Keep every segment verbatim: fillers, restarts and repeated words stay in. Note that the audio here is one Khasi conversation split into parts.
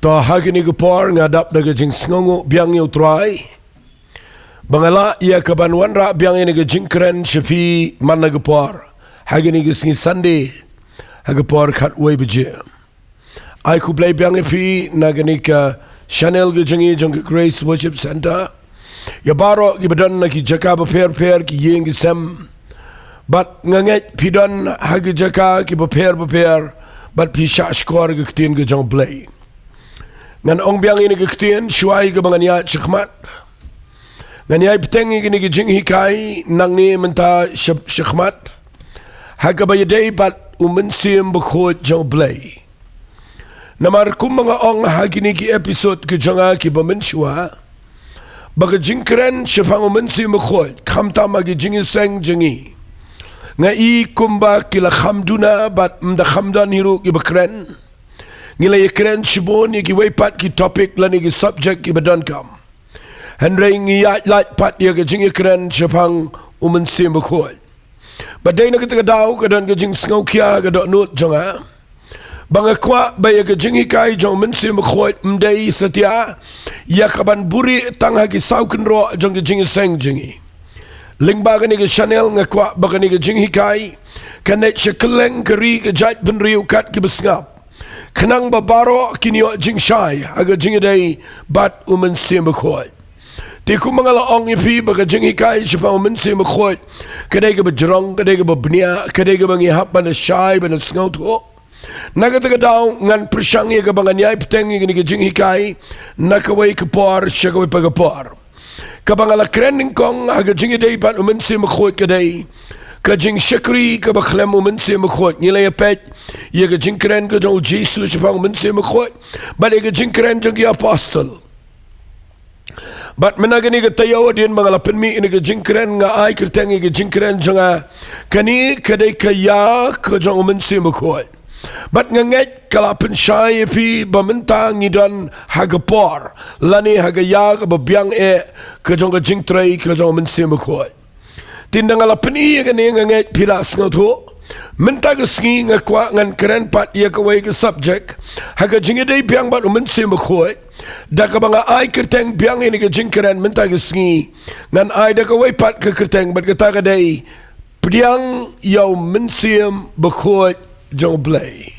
To ha kine ki por nga dap da ka jingsngewnguh biang ïa U Trai ba nga lah ïa ka ban wanrah biang ïa kane ka jingkren sha phi man la ka por ha kine ki sngi Sunday ha ka por khatwei baje. Ai khublei biang ïa phi na kane ka channel ka jong ngi jong ka Grace Worship Centre. Ïa baroh kiba don na ki jaka bapher bapher, ki ïing ki sem, bad nga ngeit phi don ha ki jaka kiba pher bapher bad phi shah shkor ïa ka ktien ka jong U Blei. Ngan ong biang ïa kane ka ktien shuwa ïa kaba ngan ïaid shakhmat. Ngan ïai bteng ïa kane ka jinghikai nangne mynta shap-, shakhmat ha kaba ïadei bad U Mynsiem Bakhuid jong U Blei. Namar kumba nga ong ha kine ki episode ki jong nga kiba mynshuwa, ba ka jingkren shaphang U Mynsiem Bakhuid, khamtam ha ki jingïaseng jong ngi, nga i kumba ki la kham duna bad ym da kham don hi ruh kiba kren. Ngi la ïakren shibun ïa kiwei pat ki topic lane ki subject kiba donkam. Hynrei ngi ïaid lait pat ïa ka jingïakren shaphang U Mynsiem Bakhuid. Bad dei na kata ka daw ka don ka jingsngewkhia ka dohnud jong nga ba nga kwah ba ïa ka jinghikai jong U Mynsiem Bakhuid ym dei satia ïa ka ban buhrieh tang ha ki saw kynroh jong ka jingïaseng jong ngi. Lyngba kane ka channel nga kwah ba kane ka jinghikai kan leit sha kylleng ka ri ka jaitbynriew kat kiba sngap, khnang ba baroh kin ïoh jingshai ha ka jingïadei bad U Mynsiem Bakhuid. Te kumba nga la ong ïa phi ba ka jinghikai shaphang U Mynsiem Bakhuid ka dei kaba jrong, ka dei kaba bniah, ka dei kaba ngi hap ban da shai, ban da sngewthuh. Na kata ka daw ngan pyrshang ïa kaba ngan ïai bteng ïa kane ka jinghikai na kawei ka por sha kawei pat ka por. Kaba nga la kren nyngkong ha ka jingïadei bad U Mynsiem Bakhuid ka dei ka jingshakri kaba khlem U Mynsiem Bakhuid. Ngi la ïa peit ïa ka jingkren ka jong U Jisu shaphang U Mynsiem Bakhuid bad ïa ka jingkren jong ki apostol. Bad mynta kane ka taïew hadien ba nga la pynmih ïa kane ka jingkren, nga ai kyrteng ïa ka jingkren jong nga, kane ka dei ka ïa ka jong U Mynsiem Bakhuid. Bad nga ngeit ka la pynshai ïa phi ba mynta ngi don ha ka por lane ha ka ïa kaba biang eh ka jong ka jingtrei ka jong U Mynsiem Bakhuid. Te ynda nga la pyni ïa kane nga ngeit phi la sngewthuh. Mynta ka sngi nga kwah ngan kren pat ïa kawei ka subject ha ka jingïadei biang bad U Mynsiem Bakhuid. Da kaba nga ai kyrteng biang ïa kane ka jingkren mynta ka sngi, ngan ai da kawei pat ka kyrteng bad kata ka dei Pdiang ïa U Mynsiem Bakhuid jong U Blei.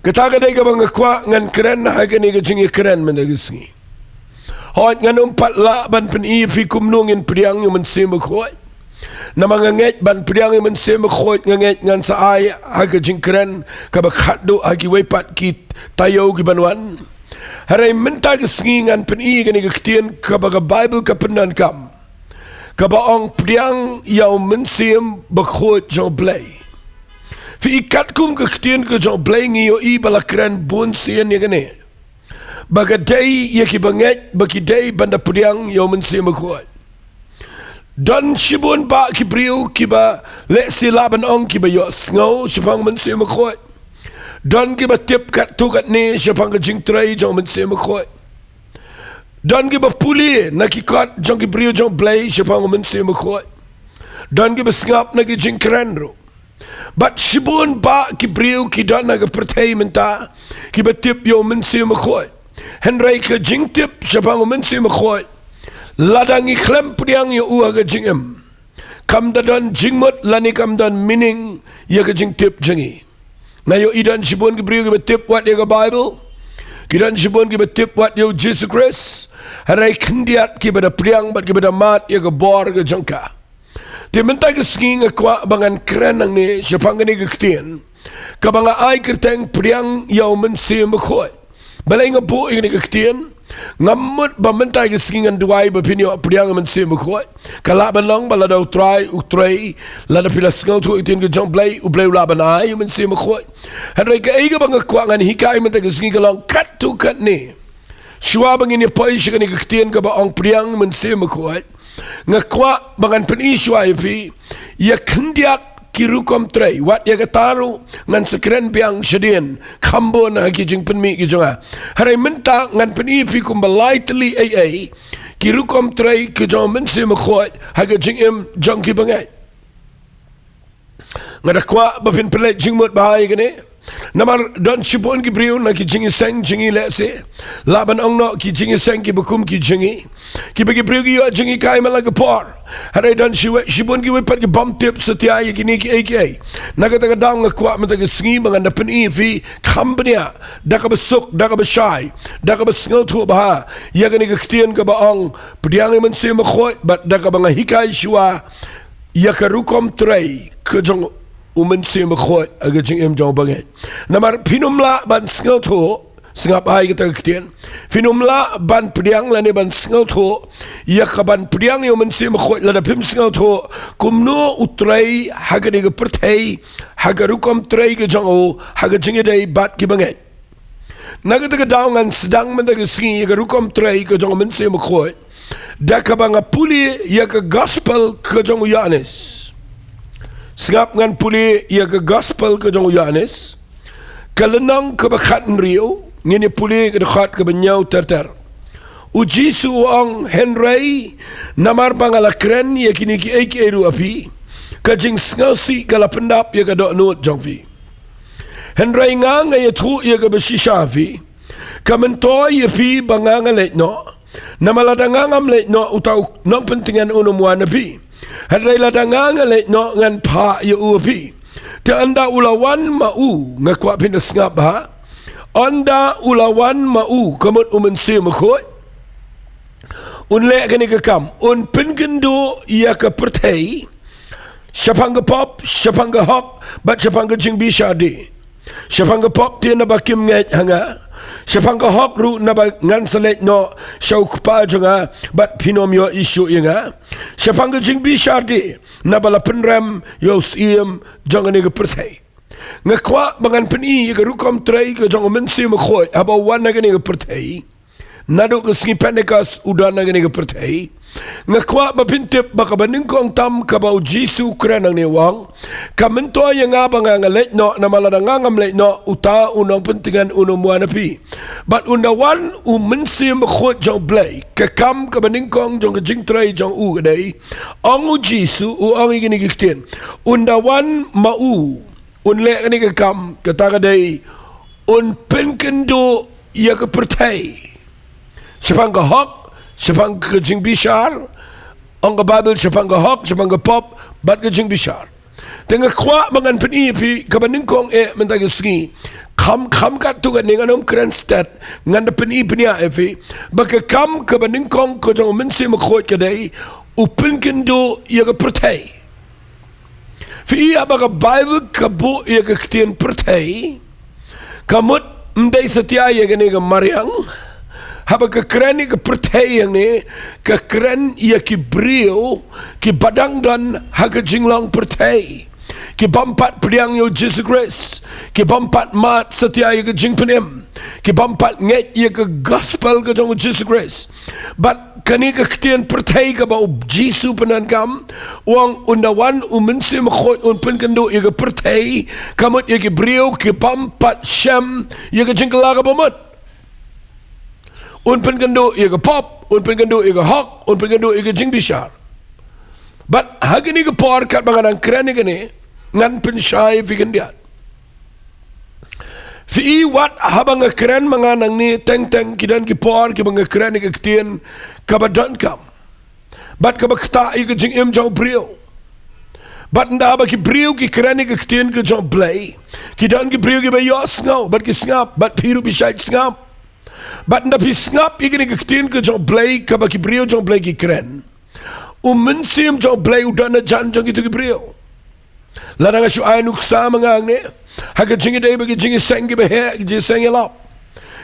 Kata ka dei kaba nga kwah ngan kren ha kane ka jingïakren mynta ka sngi. Hooid, ngan ym pat lah ban pyni ïa phi kumno ngin pdiang ïa U Mynsiem Bakhuid. Namar nga ngeit ban pdiang ïa U Mynsiem Bakhuid nga ngeit ngan sa ai ha ka jingkren kaba khatduh ha kiwei pat ki taïew ki ban wan. Hynrei mynta ka sngi ngan pyni ïa kane ka ktien kaba ka Baibl ka pyndonkam, kaba ong pdiang ïa U Mynsiem Bakhuid jong U Blei. Phi i katkum ka ktien ka jong U Blei ngi ïohi ba la kren bun sien ïa kane, ba ka dei ïa kiba ngeit ba ki dei ban da pdiang ïa U Mynsiem Bakhuid. Don shibun bah ki briew kiba lehse lah ban ong kiba ïohsngew shaphang U Mynsiem Bakhuid. Don kiba tip katto katne shaphang ka jingtrei jong U Mynsiem Bakhuid. Don kiba pule na ki kot jong ki briew jong U Blei shaphang U Mynsiem Bakhuid. Don kiba sngap na ki jingkren ruh. Bad shibun bah ki briew ki don ha ka pyrthei mynta kiba tip ïa U Mynsiem Bakhuid. Hynrei ka jingtip shaphang U Mynsiem Bakhuid, lada ngi khlem pdiang ïa u ha ka jingim, kam da don jingmut lane kam don meaning ïa ka jingtip jong ngi. Nga ïohi don shibun ki briew kiba tip wat ïa ka Baibl, ki don shibun kiba tip wat ïa U Jisu Khrist, hynrei khyndiat kiba da pdiang bad kiba da mad ïa ka bor ka jong ka. Te mynta ka sngi nga kwah ba ngan kren nangne shaphang kane ka ktien kaba nga ai kyrteng pdiang ïa U Mynsiem Bakhuid. Balei nga buh ïa kane ka ktien? Ngam mut ba mynta ka sngi ngan duwai ba phin ïoh pdiang ïa U Mynsiem Bakhuid. Ka lah ban long ba lada U Trai u trei, lada phi la sngewthuh ïa ka ktien ka jong U Blei, U Blei u lah ban ai ïa U Mynsiem Bakhuid. Hynrei kaei kaba nga kwah ngan hikai mynta ka sngi ka long katto katne. Shuwa ba ngin ïa poi sha kane ka ktien kaba ong pdiang Mynsiem Bakhuid, nga kwah ba ngan pyni shuwa ïa phi ïa khyndiat ki rukom trei. Wat ïa kata ruh ngan sa kren biang shadien, kham bun ha ki jingpynmih ki jong nga. Hynrei mynta ngan pyni ïa phi kumba lai tylli ei ei ki rukom trei ki jong Mynsiem Bakhuid ha ka jingim jong ki bangeit. Nga da kwah ba phin pynleit jingmut bha ïa kane. Namar don shibun ki briew na ki jingïaseng jingïalehse, lah ban ong noh ki jingïaseng kiba kum ki jong ngi, kiba ki briew ki ïoh jinghikai man la ka por. Hynrei don shi- shibun kiwei pat ki bym tip satia ïa kine kiei kiei. Na kata ka daw nga kwah mynta ka sngi ba ngan da pyni ïa phi kham bniah, da kaba suk, da kaba shai, da kaba sngewthuh bha ïa kane ka ktien kaba ong pdiang ïa u Mynsiem Bakhuid, bad da kaba nga hikai shuwa ïa ka rukom trei ka jong u Mynsiem Bakhuid ha ka jingim jong u bangeit. Namar phin ym lah ban sngewthuh, sngap bha ïa kata ka ktien, phin ym lah ban pdiang lane ban sngewthuh ïa ka ban pdiang ïa u Mynsiem Bakhuid lada phim sngewthuh kumno u trei ha kane ka pyrthei, ha ka rukom trei ka jong u ha ka jingïadei bad ki bangeit. Na kata ka daw ngan sdang mynta ka sngi ïa ka rukom trei ka jong u Mynsiem Bakhuid da kaba nga pule ïa ka gospel ka jong u Ïoannis. Sngap, ngan pule ïa ka gospel ka jong u Ïoannis, ka lynnong kaba khathynriew, ngin ïa pule ka dkhot kaba hynñiew ter ter. U Jisu u ong, hynrei namar ba nga la kren ïa kine kiei kiei ruh ha phi, ka jingsngewsih ka la pyndap ïa ka dohnud jong phi. Hynrei nga, nga ïathuh ïa kaba shisha ha phi, ka myntoi ïa phi ba nga, nga leit noh. Namar lada nga ngam leit noh, uta u nongpyntngen un ym wan ha phi. Hynrei lada nga, nga leit noh, ngan phah ïa u ha phi. Te ynda u la wan ma u, nga kwah phin da sngap bha, ynda u la wan ma u, ka mut u Mynsiem Bakhuid, un leh kane ka kam, un pynkynduh ïa ka pyrthei shaphang ka pop, shaphang ka hok, bad shaphang ka jingbishar de. Shaphang ka pop te naba kim ngeit ha nga, shaphang ka hok ruh naba ngan sa leit noh sha u Kpa jong nga, bad phin ym ïohi shuh ïa nga. Shaphang ka jingbishar de, naba la pynrem ïa u Syiem jong kane ka pyrthei. Nga kwah ba ngan pyni ïa ka rukom trei ka jong u Mynsiem Bakhuid haba u wan ha kane ka pyrthei. Naduh ka sngi Pentekost u don ha kane ka pyrthei. Nga kwah ba phin tip ba kaba nyngkong tam kaba u Jisu u kren hangne, u ong, ka myntoi ïa nga ba nga, nga leit noh, namar lada nga ngam leit noh, uta u nongpyntngen un ym wan ha phi. Bad un da wan u Mynsiem Bakhuid jong u Blei, ka kam kaba nyngkong jong ka jingtrei jong u ka dei, ong u Jisu, u ong ïa kine ki ktien, un da wan ma u, un leh kane ka kam, kata ka dei, un pynkynduh ïa ka pyrthei shaphang ka hok, shaphang ka jingbishar. Ong ka Baibl shaphang ka hok, shaphang ka pop, bad ka jingbishar. Te nga kwah ba ngan pyni ïa phi kaba nyngkong eh mynta ka sngi. Kham, kham katto katne, ngan ym kren stet, ngan da pyni bniah ïa phi ba ka kam kaba nyngkong ka jong u Mynsiem Bakhuid ka dei u pynkynduh ïa ka pyrthei. Phi i haba ka Baibl ka buh ïa ka ktien pyrthei, ka mut ym dei satia ïa kane ka mariang. Haba ka kren ïa ka pyrthei hangne, ka kren ïa ki briew kiba dang don ha ka jinglong pyrthei, ki bym pat pdiang ïa u Jisu Khrist, ki bym pat mad satia ïa ka jingpynim, ki bym pat ngeit ïa ka gospel ka jong u Jisu Khrist. Bad kane ka ktien pyrthei kaba u Jisu u pyndonkam, u ong un da wan u Mynsiem Bakhuid un pynkynduh ïa ka pyrthei, ka mut ïa ki briew ki bym pat shem ïa ka jingkylla kaba mut. Un pynkynduh ïa ka pop, un pynkynduh ïa ka hok, un pynkynduh ïa ka jingbishar. Bad ha kane ka por katba nga dang kren ïa kane, ngan pynshai ïa phi khyndiat. Phi i, wat haba nga kren ma nga nangne, teng teng ki don ki por kiba nga kren ïa ka ktien kaba donkam, bad kaba ktah ïa ka jingim jong u briew. Bad ynda haba ki briew ki kren ïa ka ktien ka jong u Blei, ki don ki briew kiba ïohsngew bad ki sngap, bad phi ruh phi shait sngap. Bad ynda phi sngap ïa kane ka ktien ka jong u Blei kaba ki briew jong u Blei ki kren, u Mynsiem jong u Blei u don hajan jong kito ki briew. Lada nga shu ai nuksa ma nga hangne, ha ka jingïadei bad ki jingïaseng kiba heh, ki jingïaseng ïalap,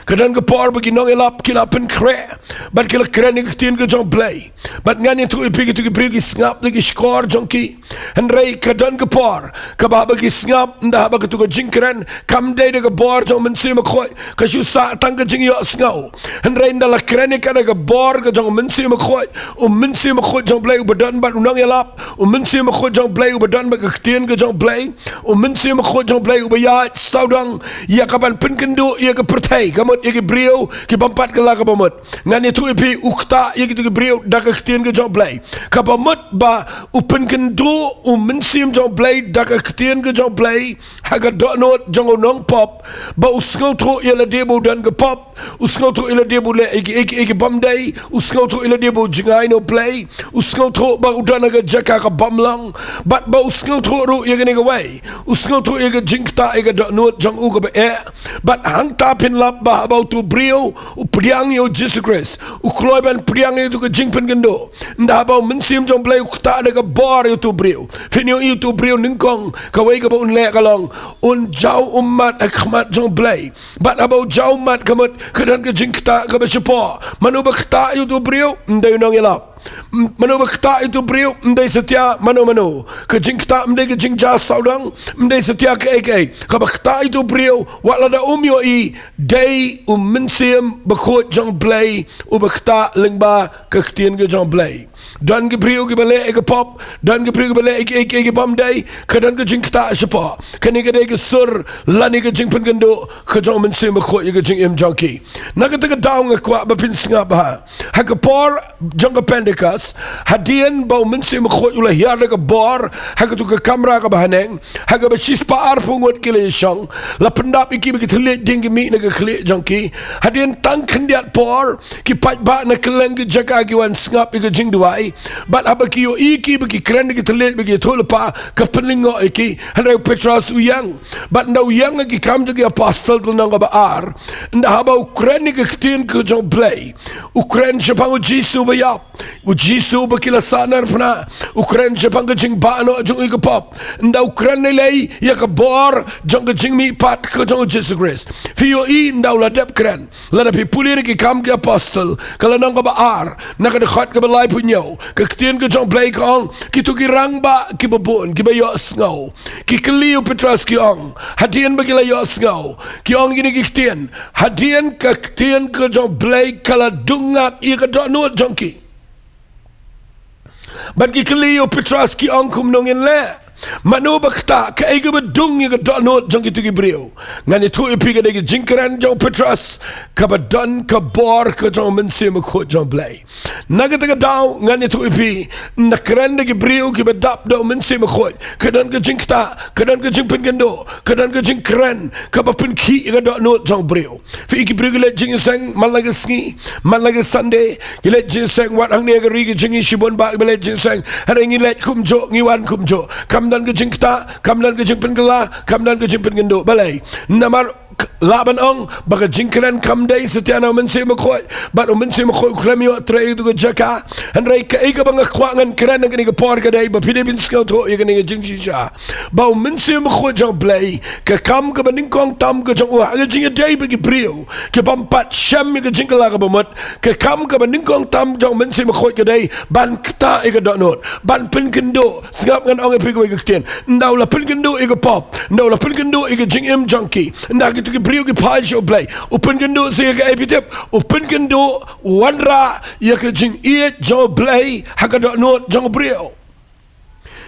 ka don ka por ba ki nongïalap ki la pynkhreh bad ki la kren ïa ka ktien ka jong u Blei. Bad ngan ïathuh ïa phi, kito ki briew ki sngap da ki shkor jong ki. Hynrei ka don ka por kaba haba ki sngap, ynda haba kato ka jingkren kam dei da ka bor jong u Mynsiem Bakhuid, ka shu sah tang ka jingïohsngew. Hynrei ynda la kren ïa ka da ka bor ka jong u Mynsiem Bakhuid, u Mynsiem Bakhuid jong u Blei uba don bad u nongïalap, u Mynsiem Bakhuid jong u Blei uba don bad ka ktien ka jong u Blei, u Mynsiem Bakhuid jong u Blei uba ïaid sawdong ïa ka ban pynkynduh ïa ka pyrthei, ka mut ïa ki briew ki bym pat kylla ka bamut. Ngan ïathuh ïa phi, u ktah ïa kito ki briew da ka ktien ka jong Blei. Ka bamut ba u pynkynduh u Mynsiem jong Blei da ka ktien ka jong Blei ha ka dohnud jong u nongpop, ba u sngewthuh ïa lade ba u don ka pop, u sngewthuh ïa lade ba u leh ïa ki, ïa ki, ïa ki bymdei, u sngewthuh ïa lade ba u jngai na u Blei, u sngewthuh ba u don ha ka jaka ka bym long, bad ba u sngewthuh ruh ïa kane kawei, u sngewthuh ïa ka jingktah ïa ka dohnud jong u kaba eh. Bad hangta phin lap ba haba uto u briew u pdiang ïa u Jisu Khrist, u kloi ban pdiang ïa uto ka jingpynkynduh, ynda haba u Mynsiem jong Blei u ktah da ka bor ïa uto u briew, phin ïohi uto u briew nyngkong kawei kaba un leh ka long un jaw ummat ha khmat jong Blei. Bad haba u jaw ummat, ka mut ka don ka jingktah kaba shapoh. Mano ba ktah ïa uto u briew? Ym dei u nongïalap. M-, mano ba ktah ïa uto u briew? Ym dei satia mano mano. Ka jingktah ym dei ka jingjia sawdong, ym dei satia kaei kaei. Kaba ktah ïa uto u briew, wat lada um ïohi, dei u Mynsiem Bakhuid jong Blei uba ktah lyngba ka ktien ka jong Blei. Don ki briew kiba leh ïa ka pop, don ki briew kiba leh ïa ki, ïa ki, ïa ki bymdei, ka don ka jingktah shapoh. Kane ka dei ka sur lane ka jingpynkynduh ka jong u Mynsiem Bakhuid ïa ka jingim jong ki. Na kata ka daw nga kwah ba phin sngap ha, ha ka por jong ka Pentekost, hadien ba u Mynsiem Bakhuid u la hiar da ka bor ha kato ka kamra kaba haneng, ha kaba shispah arphew ngut ki la ïashong, la pyndap ïa ki bad ki thylliej dieng ki mih na ka khlieh jong ki. Hadien tang khyndiat por, ki paidbah na kylleng ki jaka ki wan sngap ïa ka jingduwai. Bad haba ki ïohi ïa ki ba ki kren da ki thylliej bad ki ïathuhlypa, ka pynlyngngoh ïa ki. Hynrei u Petros u ïeng. Bad ynda u ïeng ha Ki Kam jong ki Apostol ka lynnong kaba ar, ynda haba u kren ïa ka ktien ka jong Blei, u kren shaphang u Jisu ba ïap, u Jisu ba ki la sahnarphna, u kren shaphang ka jingbahnoh jong u ïa ka pop. Ynda u kren lei lei ïa ka bor jong ka jingmihpat ka jong u Jisu Khrist. Phi ïohi ynda u la dep kren, lada phi pule na Ki Kam ki Apostol ka lynnong kaba ar, na ka dkhot kaba laiphew hynñiew, ka ktien ka jong Blei ka ong, kito ki rangbah kiba bun kiba ïohsngew, ki kylli ïa u Petros, ki ong, hadien ba ki la ïohsngew, ki ong kine ki ktien, hadien ka ktien ka jong Blei ka la dung ngat ïa ka dohnud jong ki. Bad ki kylli ïa u Petros, ki ong, kumno ngin leh? Mano ba ktah? Kaei kaba dung ïa ka dohnud jong kito ki briew? Ngan ïathuh ïa phi, ka dei ka jingkren jong u Petros kaba don ka bor ka jong u Mynsiem Bakhuid jong Blei. Na kata ka daw ngan ïathuh ïa phi, ynda kren da ki briew kiba dap da u Mynsiem Bakhuid, ka don ka jingktah, ka don ka jingpynkynduh, ka don ka jingkren kaba pynkhih ïa ka dohnud jong u briew. Phi i ki briew ki leit jingïaseng man la ka sngi, man la ka Sunday, ki leit jingïaseng, wat hangne ha ka ri ka jong ngi shibun bah kiba leit jingïaseng. Hynrei ngi leit kumjuh, ngi wan kumjuh. Kam don ka jingktah, kam don ka jingpynkylla, kam don ka jingpynkynduh. Balei? Namar k-, lah ban ong ba ka jingkren kam dei satia na u Mynsiem Bakhuid. Bad u Mynsiem Bakhuid u khlem ïoh trei ha kato ka jaka. Hynrei kaei kaba nga kwah ngan kren ha kane ka por ka dei ba phi dei ban sngewthuh ïa kane ka jingshisha, ba u Mynsiem Bakhuid jong Blei, ka kam kaba nyngkong tam ka jong u ha ka jingïadei bad ki briew ki bym pat shem ïa ka jingkylla kaba mut, ka kam kaba nyngkong tam jong u Mynsiem Bakhuid ka dei ban ktah ïa ka dohnud, ban pynkynduh. Sngap, ngan ong ïa phi kawei ka ktien. Ynda u la pynkynduh ïa ka pop, ynda u la pynkynduh ïa ka jingim jong ki, ynda kito ki briew ki phai sha u Blei, u pynkynduh sa ïa kaei, phi tip? U pynkynduh, u wanrah ïa ka jingïeit jong u Blei ha ka dohnud jong u briew.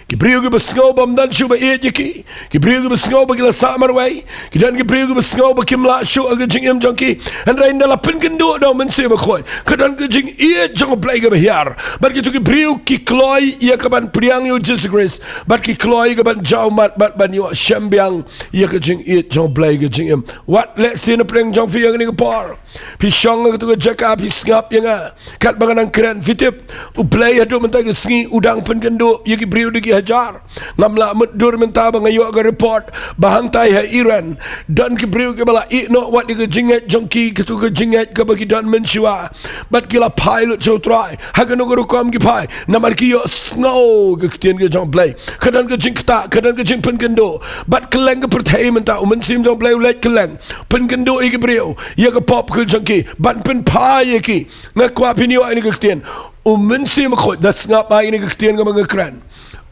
Ki briew kiba sngew bym don shuh ba ïeit ïa ki, ki briew kiba sngew ba ki la sah marwei, ki don ki briew kiba sngew ba kim lah shuh ha ka jingim jong ki. Hynrei ynda la pynkynduh da u Mynsiem Bakhuid, ka don ka jingïeit jong u Blei kaba hiar. Bad kito ki briew ki kloi ïa ka ban pdiang ïa u Jisu Khrist, bad ki kloi ïa ka ban jaw ummat bad ban ïoh shem biang ïa ka jingïeit jong u Blei ha ka jingim. Wat lehse na pdeng jong phi ha kane ka por. Phi shong ha kato ka jaka, phi sngap ïa nga katba nga nang kren. Phi tip, u Blei haduh mynta ka sngi u dang pynkynduh ïa ki briew da ki hajar. Ngam lah mutdur mynta ba nga ïoh ka report ba hangtai ha Iran don ki briew kiba la ïeh noh wat ïa ka jingngeit jong ki, kato ka jingngeit kaba ki don mynshuwa. Bad ki la phai lut sha u Trai. Ha kano ka rukom ki phai? Namar ki ïohsngew ka ktien ka jong u Blei. Ka don ka jingktah, ka don ka jingpynkynduh. Bad kylleng ka pyrthei mynta, u Mynsiem jong u Blei u leit kylleng, pynkynduh ïa ki briew ïa ka pop ka jong ki, ban pynphai ïa ki. Nga kwah phin ïoh ïa kane ka ktien. U Mynsiem Bakhuid, da sngap ïa kane ka ktien kaba nga kren.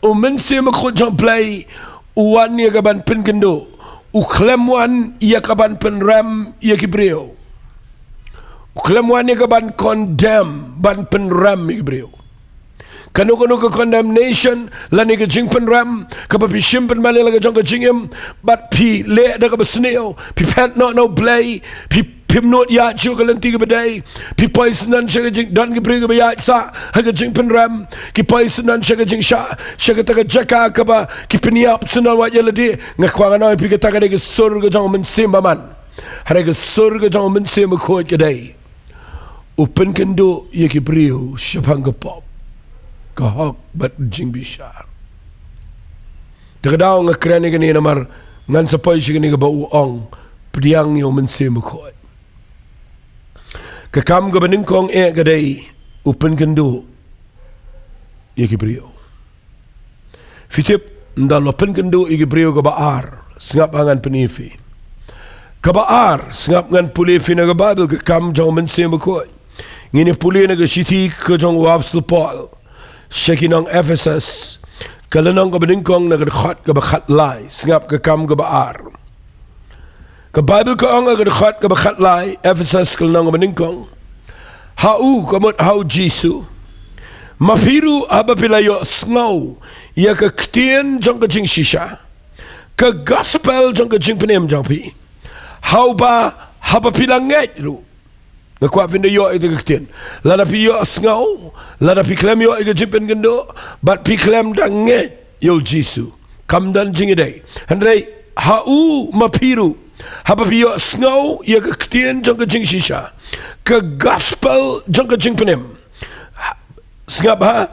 U Mynsiem Bakhuid jong u Blei u wan ïa ka ban pynkynduh. U khlem wan ïa ka ban pynrem ïa ki briew. U khlem wan ïa ka ban condemn, ban pynrem ïa ki briew. Kano kano ka condemnation lane ka jingpynrem kaba phi shim pynban ïa la ka jong ka jingim, bad phi leh da kaba sniew, phi phet noh na u Blei, phi Phim nud ïa shuh ka lynti kaba dei. Phi poi syndon sha ka jing, don ki briew kiba ïa sah ha ka jingpynrem. Ki poi syndon sha ka jingshah, sha kata ka jaka kaba ki pynïap syndon wat ïa lade. Nga kwah ngan ong ïa phi, kata ka dei ka sur ka jong u Mynsiem Bakhuid. Hynrei ka sur ka jong u Mynsiem Bakhuid ka dei u pynkynduh ïa ki briew shaphang ka pop, ka hok bad jingbishar. Te ka daw nga kren ïa kane namar ngan sa poi sha kane kaba u ong, pdiang ïa u Mynsiem Bakhuid. Ka kam kaba nyngkong eh ka dei u pynkynduh ïa ki briew. Phi tip, ynda la pynkynduh ïa ki briew, kaba ar, sngap ha ngan pyni phi. Kaba ar, sngap ngan pule phi na ka Baibl, ka kam jong u Mynsiem Bakhuid. Ngin ïa pule na ka shithi ka jong u Apostol Paul sha ki nong Ephesus, ka lynnong kaba nyngkong na ka dkhot kaba khatlai, sngap ka kam kaba ar. Ka Baibl ka ong ha ka dkhot kaba khatlai, Ephesus ka lynnong kaba nyngkong. Ha u, ka mut ha u Jisu, ma phi ruh haba phi la ïohsngew ïa ka ktien jong ka jingshisha, ka gospel jong ka jingpynim jong phi, ha uba haba phi la ngeit ruh. Nga kwah phin da ïoh ïa ka ktien. Lada phi ïohsngew, lada phi khlem ïoh ïa ka jingpynkynduh, bad phi khlem da ngeit ïa u Jisu, kam don jingïadei. Hynrei ha u ma phi ruh, haba phi ïohsngew ïa ka ktien jong ka jingshisha, ka gospel jong ka jingpynim. Sngap ha,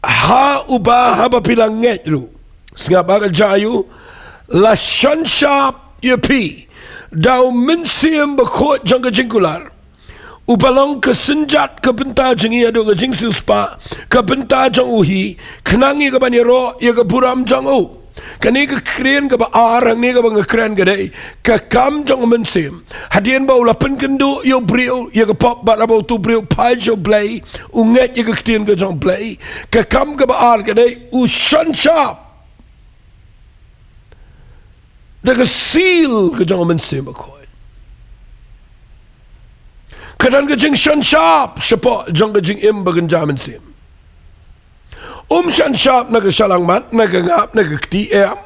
ha uba haba phi la ngeit ruh. Sngap ha ka jaiu, la shon shap ïa phi da u Mynsiem Bakhuid jong ka jingkular, uba long ka synjat ka bynta jong ngi haduh ka jingsiewspah, ka bynta jong u hi, khnang ïa kaban ïaroh ïa ka burom jong u. Kane ka ktien kaba ar hangne kaba nga kren ka dei ka kam jong u Mynsiem. Hadien ba u la pynkynduh ïa u briew ïa ka pop, bad haba utu u briew u phai sha u Blei, u ngeit ïa ka ktien ka jong u Blei, ka kam kaba ar ka dei u shon shap da ka seal ka jong u Mynsiem Bakhuid. Ka don ka jingshon shap shapoh jong ka jingim ba kynja mynsiem. Um shon shap na ka shyllangmat, na ka ngap, na ka kti, em.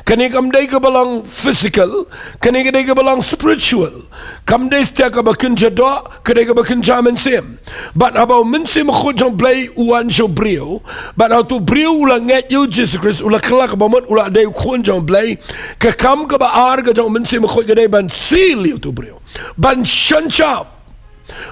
Kane kam dei kaba long physical, kane ka dei kaba long spiritual. Kam dei satia kaba kynja doh, ka dei kaba kynja mynsiem. Bad haba u Mynsiem Bakhuid jong u Blei u wan sha u briew, bad haba utu u briew u la ngeit ïa u Jisu Khrist, u la kylla, kaba mut u la dei u khun jong u Blei, ka kam kaba ar ka jong u Mynsiem Bakhuid ka dei ban seal ïa utu u briew, ban shon shap.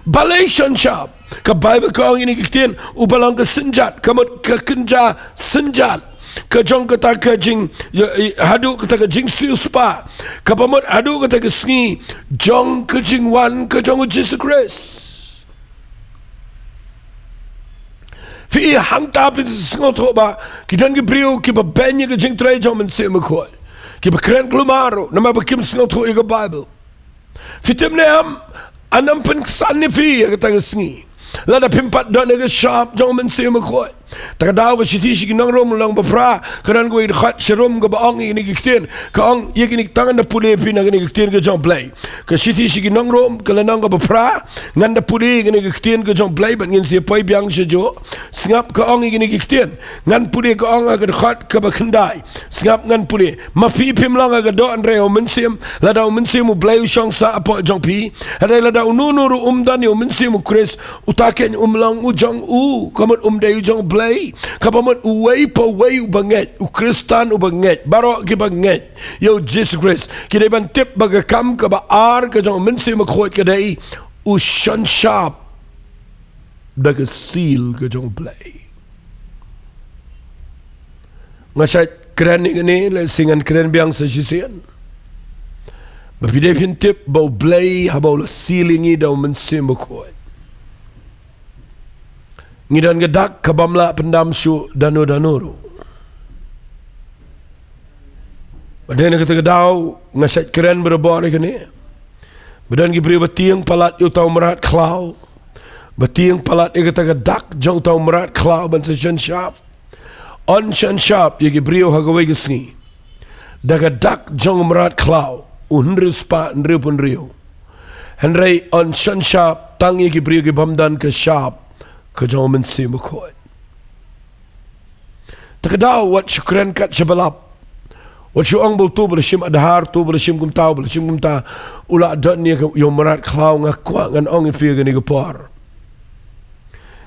Balei shon shap? Ka Baibl ka ong ïa kane ka ktien, uba long ka synjat, ka mut ka kynja synjat ka jong kata ka jing, ïa, ïa, haduh kata ka jingsiewspah, kaba mut haduh kata ka sngi jong ka jingwan ka jong u Jisu Khrist. Phi i, hangta phin sngewthuh ba ki don ki briew kiba beiñ ïa ka jingtrei jong u Mynsiem Bakhuid, kiba kren kulmar ruh namar ba kim sngewthuh ïa ka Baibl. Phi tip ne em, ngan ym pynksan ïa phi ïa kata ka sngi. Lada phim pat don ïa ka shap jong u Mynsiem Bakhuid. Te ka daw ka shithi sha ki nong Rom lynnong ba phra, ka don kawei ka dkhot sha Rom kaba ong ïa kine ki ktien. Ka ong ïa kine, tang ngan da pule ïa phi na kine ki ktien ka jong u Blei. Ka shithi sha ki nong Rom ka lynnong kaba phra, ngan da pule ïa kine ki ktien ka jong u Blei bad ngin sa poi biang shajuh. Sngap ka ong ïa kine ki ktien. Ngan pule, ka ong ha ka dkhot kaba khyndai. Sngap ngan pule. Ma phi phim long ha ka doh hynrei ha u Mynsiem, lada u Mynsiem u Blei u shong sah hapoh jong phi. Hynrei lada uno uno ruh um don ïa u Mynsiem u Khrist, uta keiñ um long u jong u, ka mut um dei u jong u Blei. Kaba mut uwei pa uwei uba ngeit, u Khristan uba ngeit, baroh kiba ngeit ïa u Jisu Khrist, ki dei ban tip ba ka kam kaba ar ka jong u Mynsiem Bakhuid ka dei u shon shap da ka seal ka jong u Blei. Nga shait kren ïa kane, lehse ngan kren biang sa shisien. Ba phi dei phin tip ba u Blei haba u la seal ïa ngi da u Mynsiem Bakhuid, ngi don ka dak kabym lah pyndam shuh da uno da uno ruh. Ba dei na kata ka daw nga shait kren barabor ïa kane. Ba don ki briew ba tieng palat ïa uta u mrad khlaw, ba tieng palat ïa kata ka dak jong uta u mrad khlaw ban sa shon shap. Yn shon shap ïa ki briew ha kawei ka sngi da ka dak jong u mrad khlaw u hynriew spah hynriewphew hynriew. Hynrei yn shon shap tang ïa ki briew kibym don ka shap ka jong u Mynsiem Bakhuid. Te ka daw wat shu kren kat shaba lap. Wat shu ong ba uto ba la shim adhar, uto ba la shim kumta, uba la shim kumta, u la don ïa ka, ïa u mrad khlaw. Nga kwah ngan ong ïa phi ha kane ka por.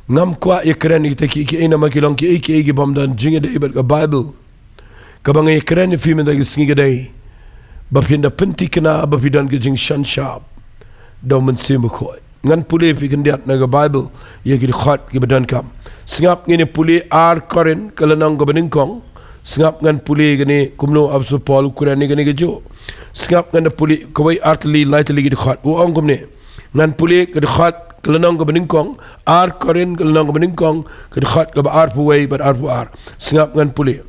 Ngam kwah ïa kren ïa kita kiei kiei namar ki long kiei kiei ki bym don jingïadei bad ka Baibl. Kaba nga ïa kren ïa phi mynta ka sngi ka dei ba phin da pynthikna, ba phi don ka jingsynshar da u Mynsiem Bakhuid. Ngan pule ïa phi khyndiat na ka Baibl ïa ki dkhot kiba donkam. Sngap, ngin ïa pule Ar Korinth ka lynnong kaba nyngkong. Sngap, ngan pule kane kumno u Apostol Paul u kren ïa kane kajuh. Sngap, ngan da pule kawei, ar tylli, lai tylli ki dkhot. U ong kumne. Ngan pule ka dkhot ka lynnong kaba nyngkong, Ar Korinth ka lynnong kaba nyngkong, ka dkhot kaba arphew wei bad arphew ar. Sngap, ngan pule.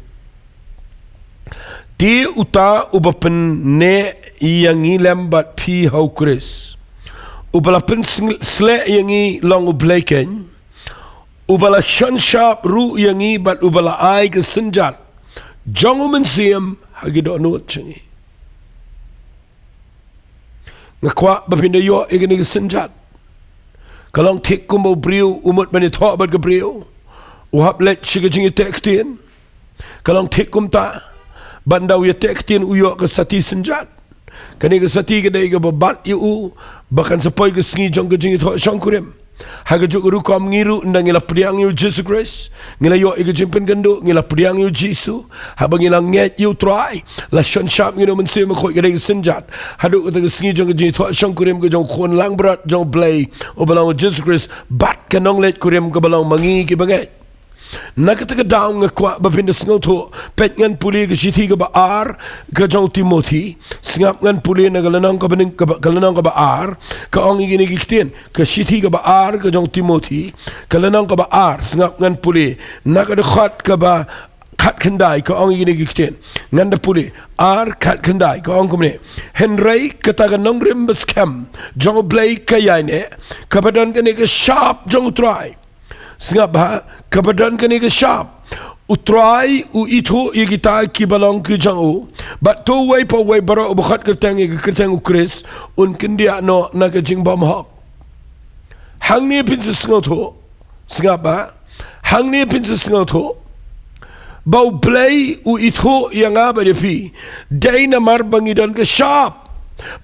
Te uta uba pynneh ïa ngi lem bad phi ha u Khrist, uba la pynsleh ïa ngi long U Blei keiñ, uba la synshar ruh ïa ngi bad uba la ai ka synjat jong u Mynsiem ha ki dohnud jong ngi. Nga kwah ba phin da ïoh ïa kane ka synjat. Ka long thik kumba u briew u mut ban ïathoh bad ka briew, u hap leit sha ka jingïateh ktien. Ka long thik kumta, ban da u ïateh ktien u ïoh ka sati synjat. Kane ka sati ka dei kaba bat ïa u ba kan sa poi ka sngi jong ka jingïathoh shongkurim. Ha kajuh ka rukom ngi ruh, ynda ngi la pdiang ïa u Jisu Khrist, ngi la ïoh ïa ka jingpynkynduh, ngi la pdiang ïa u Jisu, haba ngi la ngeit ïa u Trai, la synshar ngi da u Mynsiem Bakhuid, ka dei ka synjat. Haduh kata ka sngi jong ka jingïathoh shongkurim ka jong u Khun langbrot jong U Blei uba long u Jisu Khrist bad ka nongleit kurim kaba long ma ngi kiba ngeit. Na kata ka daw nga kwah ba phin da sngewthuh. Peit, ngan pule ka shithi kaba ar ka jong u Timothi. Sngap, ngan pule na ka lynnong kaba nyng-, kaba, ka lynnong kaba ar, ka ong ïa kine ki ktien. Ka shithi kaba ar ka jong u Timothi, ka lynnong kaba ar. Sngap, ngan pule na ka dkhot kaba khatkhyndai, ka ong ïa kine ki ktien. Ngan da pule, ar khatkhyndai, ka ong kumne. Hynrei kata ka nongrim baskhem jong U Blei ka ïaineh, kaba don kane ka shap jong u Trai. Sngap bha, kaba don kane ka shap. U Trai u ithuh ïa kita kiba long ki jong u. Bad to uwei pa uwei baroh uba khot kyrteng ïa ka kyrteng u Khrist un kyndiah noh na ka jingbymhok. Hangne phin sa sngewthuh. Sngap bha. Hangne phin sa sngewthuh ba U Blei u ithuh ïa nga bad ïa phi dei namar ba ngi don ka shap.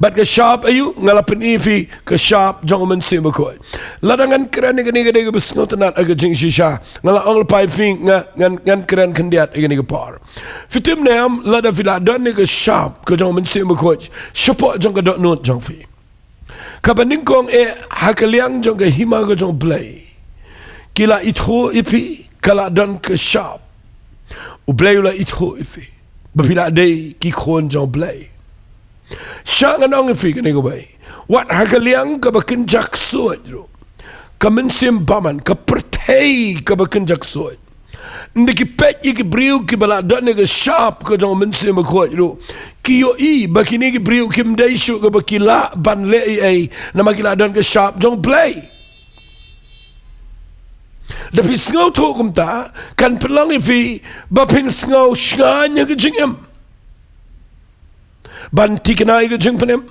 Bad ka shap aïu? Nga la pyni ïa phi, ka shap jong u Mynsiem Bakhuid. Lada ngan kren ïa kane ka dei kaba sngewtynnat ha ka jingshisha. Nga la ong lypa ïa phi, nga, ngan, ngan kren khyndiat ïa kane ka por. Phi tip ne em, lada phi la don ïa ka shap ka jong u Mynsiem Bakhuid shapoh jong ka dohnud jong phi, kaba nyngkong eh, ha ka liang jong ka hima ka jong U Blei, ki la ithuh ïa phi, ka la don ka shap. U Blei u la ithuh ïa phi ba phi la dei ki khun jong U Blei. Sha ngan ong ïa phi kane kawei. Wat ha ka liang kaba kynja ksuid ruh, ka mynsiem bymman, ka pyrthei kaba kynja ksuid, ynda ki peit ïa ki briew kiba la don ïa ka shap ka jong u Mynsiem Bakhuid ruh, ki ïohi ba kine ki briew kim dei shuh kaba ki lah ban leh ei ei, namar ki la don ka shap jong U Blei. Da phi sngewthuh kumta, kan pynlong ïa phi ba phin sngew shngaiñ ha ka jingim. Ban thikna ïa ka jingpynim.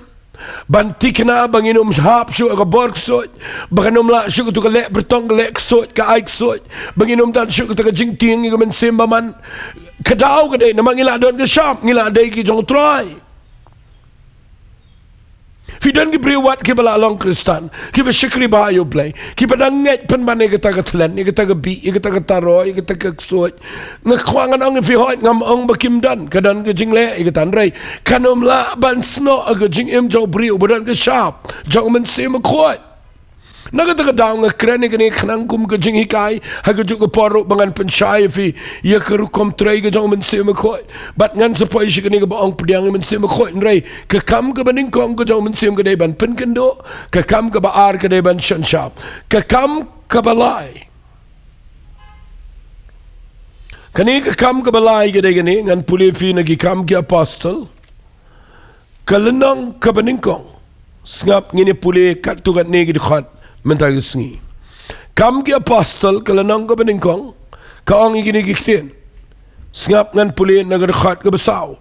Ban thikna ba ngin ym hap shuh ha ka bor ksuid. Ba kan ym lah shuh kato ka leh byrtong, ka leh ksuid, ka ai ksuid. Ba ngin ym don shuh kata ka jingtieng ïa ka mynsiem bymman. Ka daw ka dei namar ngi la don ka shap, ngi la dei ki jong U Trai. Phi don ki briew wat kiba la long Khristan, kiba shakri bha ïa U Blei, kiba dang ngeit pynban ïa kata ka thlen, ïa kata ka bih, ïa kata ka taroi, ïa kata ka ksuid. Nga kwah ngan ong ïa phi, hooid, ngam ong ba kim don, ka don ka jingleh ïa kata, hynrei kan ym lah ban snoh ha ka jingim jong u briew uba don ka shap jong u Mynsiem Bakhuid. Na kata ka daw nga kren ïa kane khnang kum ka jinghikai ha kajuh ka por ruh ba ngan pynshai ïa phi ïa ka rukom trei ka jong u Mynsiem Bakhuid. Bad ngan sa poi sha kane kaba ong pdiang ïa u Mynsiem Bakhuid, hynrei ka kam kaba nyngkong ka jong u Mynsiem ka dei ban pynkynduh, ka kam kaba ar ka dei ban synshar, ka kam kaba lai. Kane ka kam kaba lai ka dei kane, ngan pule ïa phi na Ki Kam ki Apostol, ka lynnong kaba nyngkong. Sngap, ngin ïa pule katto katne ki dkhot mynta ka sngi. Kam ki Apostol ka lynnong kaba nyngkong, ka ong ïa kine ki ktien. Sngap, ngan pule na ka dkhot kaba saw.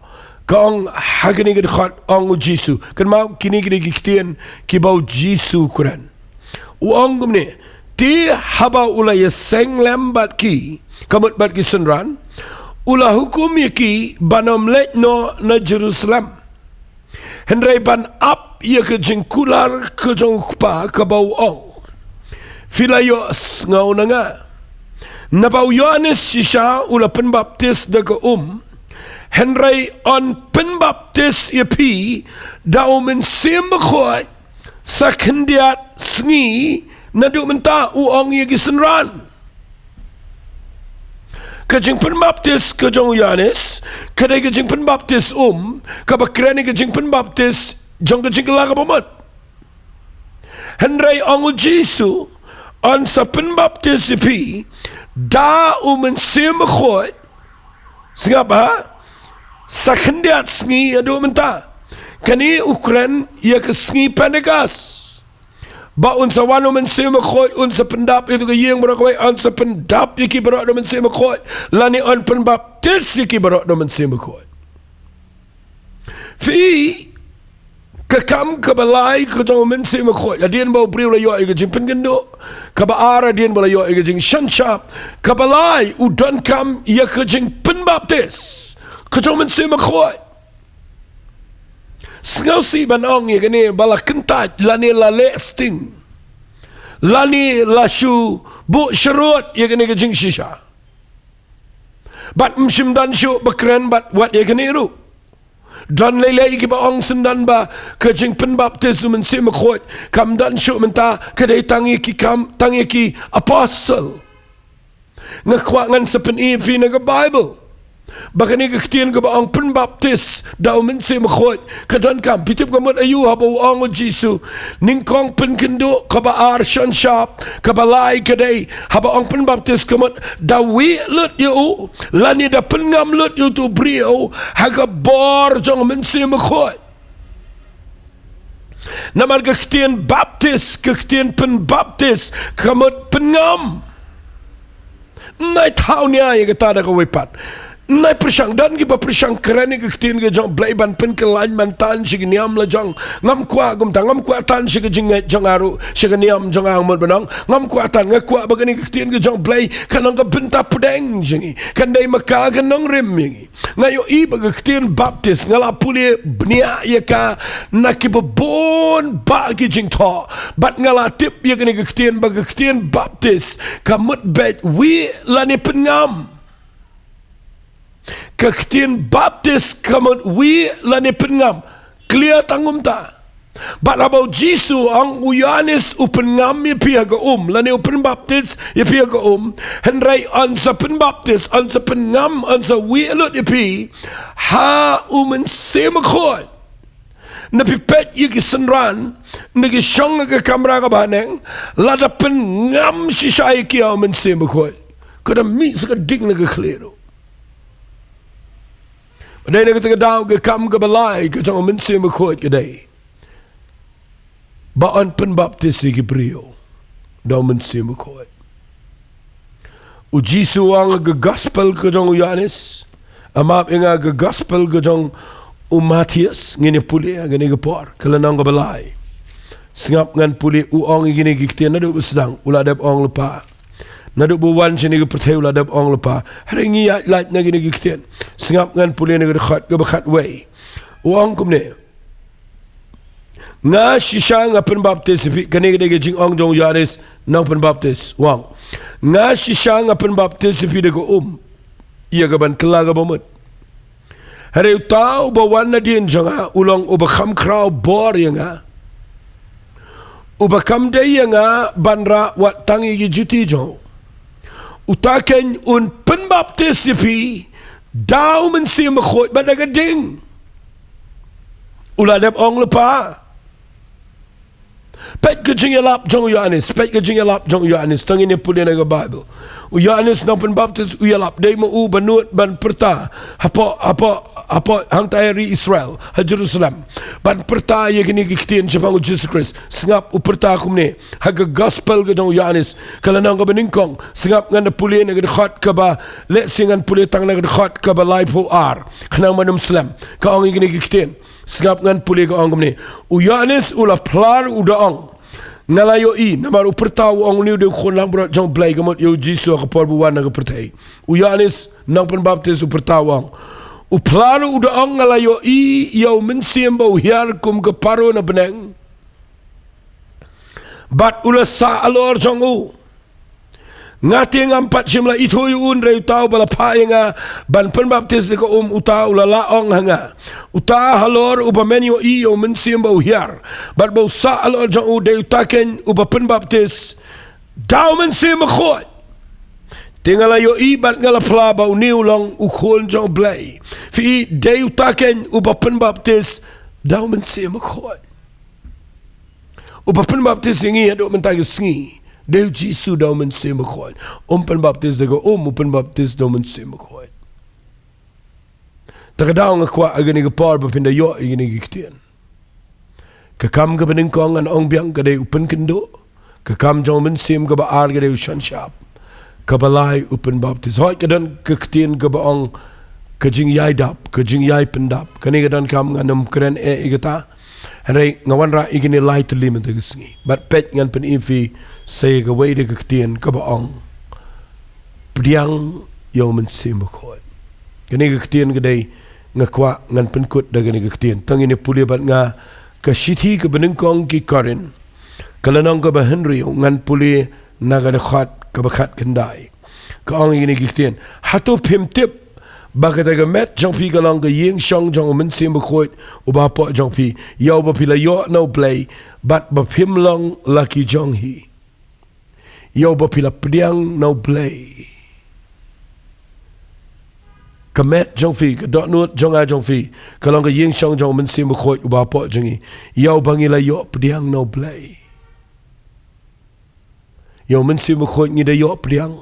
Ka ong ha kine ki dkhot, ong u Jisu. Kynmaw, kine ki dei ki ktien kiba u Jisu u kren. U ong kumne, te haba u la ïaseng lem bad ki, ka mut bad ki synran, u la hukum ïa ki ban ym leit noh na Jerusalem, hynrei ban ap ïa ka jingkular ka jong u Kpa, kaba u ong, phi la ïohsngew na nga, naba u Ïoannis shisha u la pynbaptis da ka um, hynrei yn pynbaptis ïa phi da u Mynsiem Bakhuid sa khyndiat sngi naduh mynta, u ong ïa ki synran. Ka jingpynbaptis ka jong u Ïoannis ka dei ka jingpynbaptis um, kaba kren ïa ka jingpynbaptis jong ka jingkylla kaba mut. Hynrei ong u Jisu, yn sa pynbaptis ïa phi da u Mynsiem Bakhuid, sngap ha, sa khyndiat sngi naduh mynta. Kane u kren ïa ka sngi Pentekost, ba un sa wan u Mynsiem Bakhuid, un sa pyndap ïa ka ïing baroh kawei, yn sa pyndap ïa ki baroh da u Mynsiem Bakhuid, lane yn pynbaptis ïa ki baroh da u Mynsiem Bakhuid. Phi, ka kam kaba lai ka jong u Mynsiem Bakhuid, hadien ba u briew la ïoh ïa ka jingpynkynduh, kaba ar hadien ba la ïoh ïa ka jingsngewshah, kaba lai u donkam ïa ka jingpynbaptis ka jong u Mynsiem Bakhuid. Sngewsih ban ong ïa kane ba la kyntait lane la leh sting lane la shu buh sharud ïa kane ka jingshisha. Bad ym shym don shuh ba kren bad wat ïa kane ruh. Don lei lei kiba ong syndon ba ka jingpynbaptis u Mynsiem Bakhuid kam don shuh mynta, ka dei tang ïa ki kam, tang ïa ki apostol. Nga kwah ngan sa pyni ïa phi na ka Baibl ba kane ka ktien kaba ong pynbaptis da u Mynsiem Bakhuid ka donkam. Phi tip ka mut aïu? Haba u ong u Jisu, nyngkong pynkynduh, kaba ar shon shap, kaba lai ka dei, haba ong pynbaptis ka mut da wieh lut ïa u lane da pynngam lut ïa utu u briew ha ka bor jong u Mynsiem Bakhuid. Namar ka ktien baptis, ka ktien pynbaptis ka mut pynngam. Nai thaw nia ïa kata da kawei pat. Nai pyrshang, don kiba pyrshang kren ïa ka ktien ka jong u Blei ban pynkylla ban tan sha ka niam lajong. Ngam kwah kumta, ngam kwah tan sha ka jingngeit jong nga ruh, sha ka niam jong nga, mut ban ong, ngam kwah tan. Nga kwah ba kane ka ktien ka jong u Blei kan long ka bynta pdeng jong ngi, kan dei ma ka, kan nongrim ïa ngi. Nga ïohi ba ka ktien baptis, nga la pule bniah ïa ka na kiba bun bah ki jingthoh, bad nga la tip ïa kane ka ktien ba ka ktien baptis ka mut beit wieh lane pynngam. Ka ktien baptis ka mut wieh lane pynngam. Clear tang kumta. Bad haba u Jisu u ong, u Ïoannis u pynngam ïa phi ha ka um lane u pynbaptis ïa phi ha ka um, hynrei yn sa pynbaptis, yn sa pynngam, yn sa wieh lut ïa phi ha u Mynsiem Bakhuid. Na phi peit ïa ki synran, na ki shong ha ka kamra kaba haneng, lada pynngam shisha ïa ki ha u Mynsiem Bakhuid, ka da mih sa ka ding na ka khlieh ruh. Ba dei na kata ka daw ka kam kaba lai ka jong u Mynsiem Bakhuid ka dei ba yn pynbaptis ïa ki briew da u Mynsiem Bakhuid. U Jisu u ong ha ka gospel ka jong u Ïoannis, ah map ïa nga, ka gospel ka jong u Mathaios, ngin ïa pule ha kane ka por, ka lynnong kaba lai. Sngap ngan pule, u ong ïa kine ki ktien naduh ba sdang, u la dep ong lypa. Naduh ba u wan shane ka pyrthei u la dep ong lypa. Hynrei ngi ïaid lait na kine ki ktien. Sngap ngan pule na ka dkhot kaba khatwei. U ong kumne: Nga shisha nga pynbaptis ïa phi, kane ka dei ka jingong jong u Ïoannis nongpynbaptis. U ong: Nga shisha nga pynbaptis ïa phi da ka um ïa ka ban kylla kaba mut. Hynrei uta uba wan nadien jong nga u long uba kham khraw bor ïa nga, uba kam dei ïa nga ban rah wat tang ïa ki juti jong u. Uta keiñ un pynbaptis ïa phi da u Mynsiem Bakhuid bad da ka ding. U la dep ong lypa. Peit ka jingïalap jong u Ïoannis, peit ka jingïalap jong u Ïoannis, tang ngin ïa pule na ka Baibl. U Ïoannis nongpynbaptis u ïalap, dei ma u ba nud ban pyrta hapoh, hapoh, hapoh hangta ha ri Israel, ha Jerusalem, ban pyrta ïa kine ki ktien shaphang u Jisu Khrist. Sngap, u pyrta kumne ha ka gospel ka jong u Ïoannis, ka lynnong kaba nyngkong. Sngap, ngan da pule na ka dkhot kaba, lehse ngan pule tang na ka dkhot kaba laiphew ar, khnang ban ym slem. Ka ong ïa kine ki ktien. Sngap, ngan pule, ka ong kumne: U Ïoannis u la phla, u da ong: Nga la ïohi, namar u pyrta u ong une u dei u khun langbrot jong U Blei, ka mut ïa u Jisu ha ka por ba u wan ha ka pyrthei. U Ïoannis nongpynbaptis u pyrta u ong, u phla ruh u da ong, nga la ïohi ïa u Mynsiem ba u hiar kum ka paro na bneng, bad u la sah halor jong u. Nga te ngam pat shym la ithuh ïa u, hynrei uta uba la phah ïa nga ban pynbaptis da ka um, uta u la lah ong ha nga, uta halor uba men ïohi ïa u Mynsiem ba u hiar bad ba u sah halor jong u, dei uta keiñ uba pynbaptis da u Mynsiem Bakhuid. Te nga la ïohi bad nga la phla ba une u long u Khun jong U Blei. Phi i, dei uta keiñ uba pynbaptis da u Mynsiem Bakhuid. Uba pynbaptis ïa ngi haduh mynta ka sngi, dei u Jisu da u Mynsiem Bakhuid. Um pynbaptis da ka um, u pynbaptis da u Mynsiem Bakhuid. Te ka daw nga kwah ha kane ka por ba phin da ïoh ïa kine ki ktien. Ka kam kaba nyngkong ngan ong biang ka dei u pynkynduh. Ka kam jong u Mynsiem kaba ar ka dei u shon shap. Kaba lai u pynbaptis. Hooid, ka don ka ktien kaba ong ka jingïaidap, ka jingïaipyndap. Kane ka donkam, ngan ym kren eh ïa kata. Hynrei nga wanrah ïa kine lai tylli mynta ka sngi. Bad peit, ngan pyni ïa phi sa ïa kawei de ka ktien kaba ong pdiang ïa u Mynsiem Bakhuid. Kane ka ktien ka dei, nga kwah ngan pynkut da kane ka ktien. To ngin ïa pule bad nga ka shithi kaba nyngkong ki Korinth, ka lynnong kaba hynriew, ngan pule na ka dkhot kaba khatkhyndai. Ka ong ïa kine ki ktien: Hato phim tip ba kata ka met jong phi ka long ka ïing shong jong u Mynsiem Bakhuid uba hapoh jong phi, ïa uba phi la ïoh na U Blei, bad ba phim long la ki jong hi? Ïa uba phi la pdiang na U Blei. Ka met jong phi, ka dohnud jong nga jong phi, ka long ka ïing shong jong u Mynsiem Bakhuid uba hapoh jong ngi, ïa uba ngi la ïoh pdiang na U Blei. Ïa u Mynsiem Bakhuid ngi da ïoh pdiang.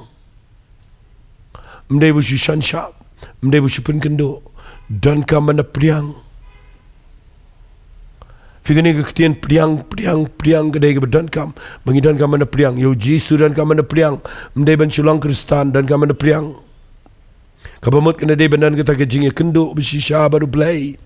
Ym dei ba shu shon shap, ym dei ba shu pynkynduh. Donkam ban da pdiang. Phi, kane ka ktien pdiang, pdiang, pdiang ka dei kaba donkam. Ba ngi donkam ban da pdiang. Ïa u Jisu donkam ban da pdiang. Ym dei ban shu long Khristan, donkam ban da pdiang. Kaba mut kan da dei ban don kata ka jingïakynduh ba shisha bad U Blei.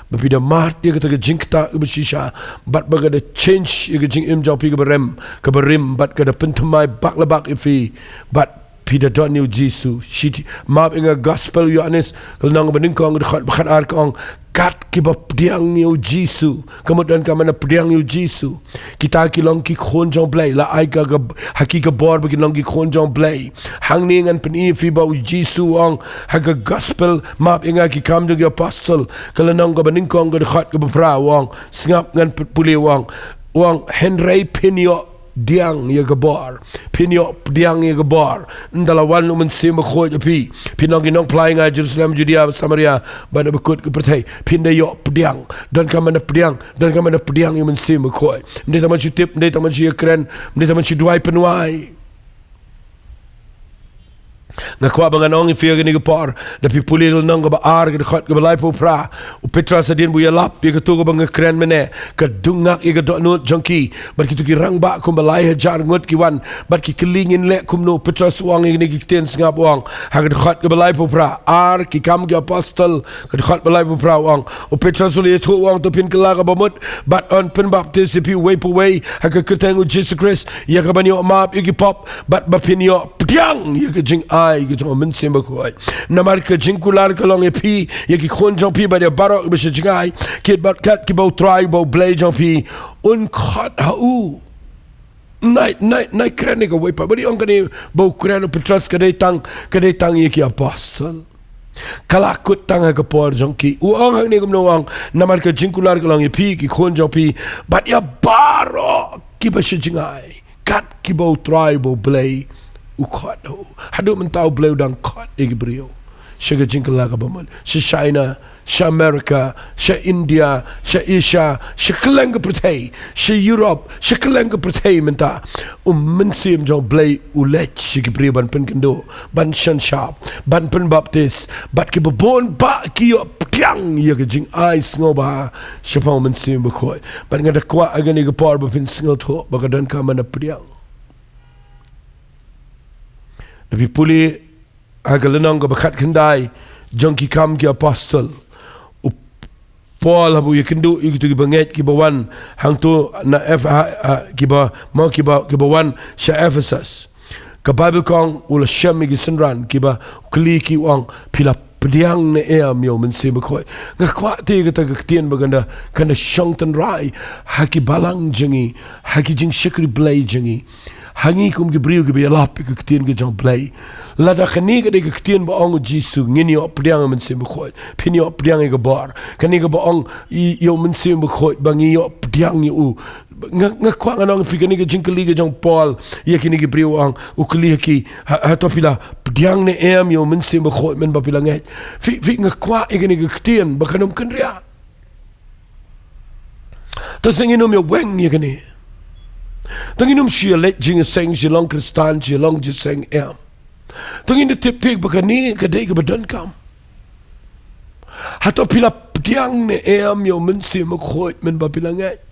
Ba phi da mad ïa kata ka jingktah ba shisha. Bad ba ka da change ïa ka jingim jong phi kaba rem, kaba rim, bad ka da pynthymmai bak la bak ïa phi. Bad phi da don ïa u Jisu. Shithi, map ïa nga, Gospel u Ïoannis, ka lynnong ba nyngkong, ka dkhot ba khatar, ka ong, kat kiba pdiang ïa u Jisu. Ka mut donkam ban da pdiang ïa u Jisu. Kita ki long ki khun jong U Blei, la ai ka, ka, ha ki ka bor ba kin long ki khun jong U Blei. Hangne ngan pyni ïa phi ba u Jisu u ong ha ka Gospel, map ïa nga, Ki Kam jong ki Apostol, ka lynnong kaba nyngkong, ka dkhot kaba phra, u ong, sngap, ngan pule, u ong, u ong, hynrei phin ïoh pdiang ïa ka bor. Phin ïoh pdiang ïa ka bor ynda la wan u Mynsiem Bakhuid ha phi. Phin long ki nongphla ïa nga ha Jerusalem, Judia, Samaria, bad haduh ba kut ka pyrthei. Phin da ïoh pdiang. Donkam ban da pdiang. Donkam ban da pdiang ïa u Mynsiem Bakhuid. Ym dei tang ban shu tip, ym dei tang ban shu ïakren, ym dei tang ban shu duwai pynwai. Nga kwah ba ngan ong ïa phi ha kane ka por, da phi pule ka lynnong kaba ar, ka dkhot kaba laiphew phra, u Petros hadien ba u ïalap ïa kato kaba nga kren mynne, ka dung ngak ïa ka dohnud jong ki, bad kito ki rangbah kumba lai hajar ngut ki wan, bad ki kylli, ngin leh kumno. U Petros u ong ïa kine ki ktien, sngap, u ong ha ka dkhot kaba laiphew phra, ar, Ki Kam ki Apostol, ka dkhot ba laiphew phra, u ong, u Petros u la ïathuh, u ong, to phin kylla ka bamut bad yn pynbaptis ïa phi uwei pa uwei ha ka kyrteng u Jisu Khrist ïa ka ban ïoh map ïa ki pop, bad ba phin ïoh pdiang ïa ka jingai ka jong u Mynsiem Bakhuid. Namar ka jingkular ka long ïa phi, ïa ki khun jong phi bad ïa baroh kiba sha jngai, kit bad kat kiba u Trai uba U Blei jong phi un khot ha u. Nai, nai, nai kren ïa kawei pat. Ba dei ong kane ba u kren u Petros, ka dei tang, ka dei tang ïa ki apostol. Ka la kut tang ha ka por jong ki. U ong hangne kumno, u ong, namar ka jingkular ka long ïa phi, ki khun jong phi, bad ïa baroh kiba sha jngai, kat kiba u Trai uba U Blei u khot ha u. Haduh mynta U Blei u dang khot ïa ki briew sha ka jingkylla ka bamut. Sha China, sha America, sha India, sha Asia, sha kylleng ka pyrthei, sha Europe, sha kylleng ka pyrthei mynta. U Mynsiem jong U Blei u leit sha ki briew ban pynkynduh, ban shon shap, ban pynbaptis, bad kiba bun bah ki ïoh pdiang ïa ka jingai sngewbha shaphang u Mynsiem Bakhuid. Bad nga da kwah ha kane ka por ba phin sngewthuh ba ka donkam ban da pdiang. Da phi pule ha ka lynnong kaba khatkhyndai jong Ki Kam ki Apostol, u, Paul haba u ïakynduh ïa kito ki bangeit kiba wan hangto na Eph-, ha, ha, kiba, mo kiba, kiba wan sha Ephesus. Ka Bible ka ong u la shem ïa ki synran kiba u kylli ki u ong, phi la pdiang ne em ïa u Mynsiem Bakhuid. Nga kwah te kata ka ktien ba kan da, kan da shong tynrai ha ki balang jong ngi, ha ki jingshakri Blei jong ngi. Ha ngi kum ki briew kiba ïalap ïa ka ktien ka jong u Blei. Lada kane ka dei ka ktien ba ong u Jisu, ngin ïoh pdiang ïa u Mynsiem Bakhuid, phin ïoh pdiang ïa ka bor. Kane kaba ong ïa, ïa u Mynsiem Bakhuid ba ngi ïoh pdiang ïa u. Nga, nga kwah ngan ong ïa phi kane ka jingkylli ka jong u Paul ïa kine ki briew, u ong, u kylli ïa ki, ha, hato phi la pdiang ne em ïa u Mynsiem Bakhuid mynba phi la ngeit. Phi, phi, nga kwah ïa kane ka ktien ba kan ym kynriah. Te sngewbha ngin ym ïa weng ïa kane. Te ngin ym shu ïa leit jingïaseng, shu long Khristan, shu long jingïaseng, em. Te ngin da tip thik ba kane ka dei kaba donkam. Hato phi la pdiang ne em ïa u Mynsiem Bakhuid mynba phi la ngeit?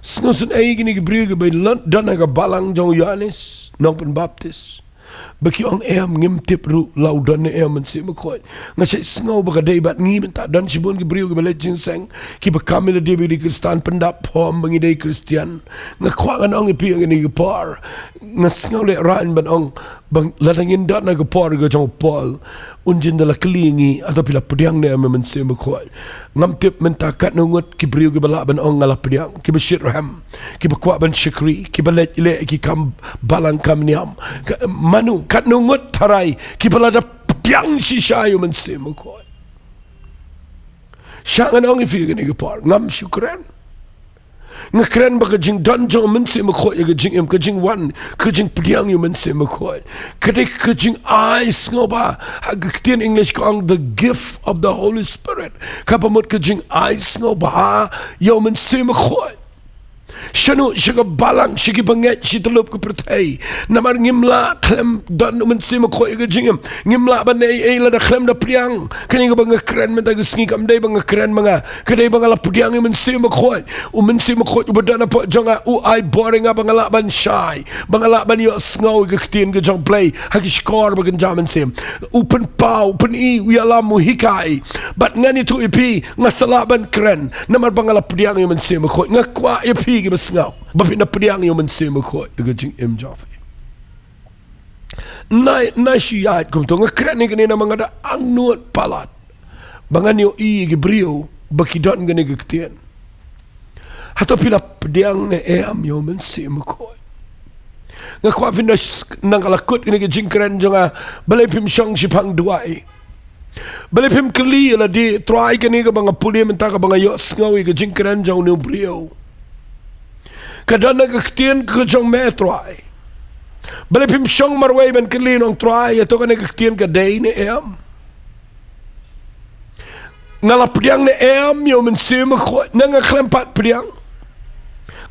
Sngewsynei kine ki briew kiba don ha ka balang jong u Ïoannis Nongpynbaptis. Ba ki ong em, ngim tip ruh la u don ne em u Mynsiem Bakhuid. Nga shait sngew ba ka dei bad ngi mynta, don shibun ki briew kiba leit jingïaseng, kiba kam ïa lade ba ki dei Khristan, pyndap form ba ngi dei Khristian. Nga kwah ngan ong ïa phi ha kane ka por. Nga sngew lehraiñ ban ong, ba lada ngin don ha ka por ka jong u Paul, un jin da la kylli ïa ngi, hato phi la pdiang ne em ïa u Mynsiem Bakhuid. Ngam tip mynta katno ngut ki briew kiba lah ban ong nga la pdiang, kiba shitrhem, kiba kwah ban shakri, kiba leit leh ki kam balang kam niam. Ka, mano, katno ngut tharai kiba la da pdiang shisha ïa u Mynsiem Bakhuid. Sha ngan ong ïa phi kane ka por, ngam shu kren. Nga kren ba ka jingdon jong u Mynsiem Bakhuid ïa ka jingim, ka jingwan, ka jingpdiang ïa u Mynsiem Bakhuid, ka dei ka jingai sngewbha. Ha ka ktien English ka ong the gift of the Holy Spirit. Kaba mut ka jingai sngewbha ïa u Mynsiem Bakhuid. Shano, sha ka balang, sha ki bangeit, shi tyllup ka pyrthei. Namar ngim lah khlem don u Mynsiem Bakhuid ïa ka jingim. Ngim lah ban ei ei lada khlem da pdiang. Kane kaba nga kren mynta ka sngi kam dei ba nga kren ma nga. Ka dei ba nga la pdiang ïa u Mynsiem Bakhuid. U Mynsiem Bakhuid uba don hapoh jong nga u ai bor ïa nga ba nga lah ban shai, ba nga lah ban ïohsngew ïa ka ktien ka jong u Blei ha ki shkor ba kynja mynsiem. U pynpaw, u pyni, u ïalam, u hikai. Bad ngan ïathuh ïa phi, nga sa lah ban kren namar ba nga la pdiang ïa u Mynsiem Bakhuid. Nga kwah ïa phi kiba sngew ba phin da pdiang ïa u Mynsiem Bakhuid ha ka jingim jong phi. Nai, nai shu ïaid kumto, nga kren ïa kane namar nga da angnud palat ba ngan ïohi ïa ki briew ba ki don kane ka ktien. Hato phi la pdiang ne em ïa u Mynsiem Bakhuid? Nga kwah phin da s-, nang ka la kut kane ka jingkren jong nga, balei phim shong shaphang duwai? Balei phim kylli ïa lade, Trai, kane kaba nga pule mynta, kaba nga ïohsngew ïa ka jingkren jong une u briew, ka don ha ka ktien ka jong me, Trai? Balei phim shong marwei ban kylli, nong Trai, hato kane ka ktien ka dei ne em? Nga la pdiang ne em ïa u Mynsiem Bakhuid, ne nga khlem pat pdiang?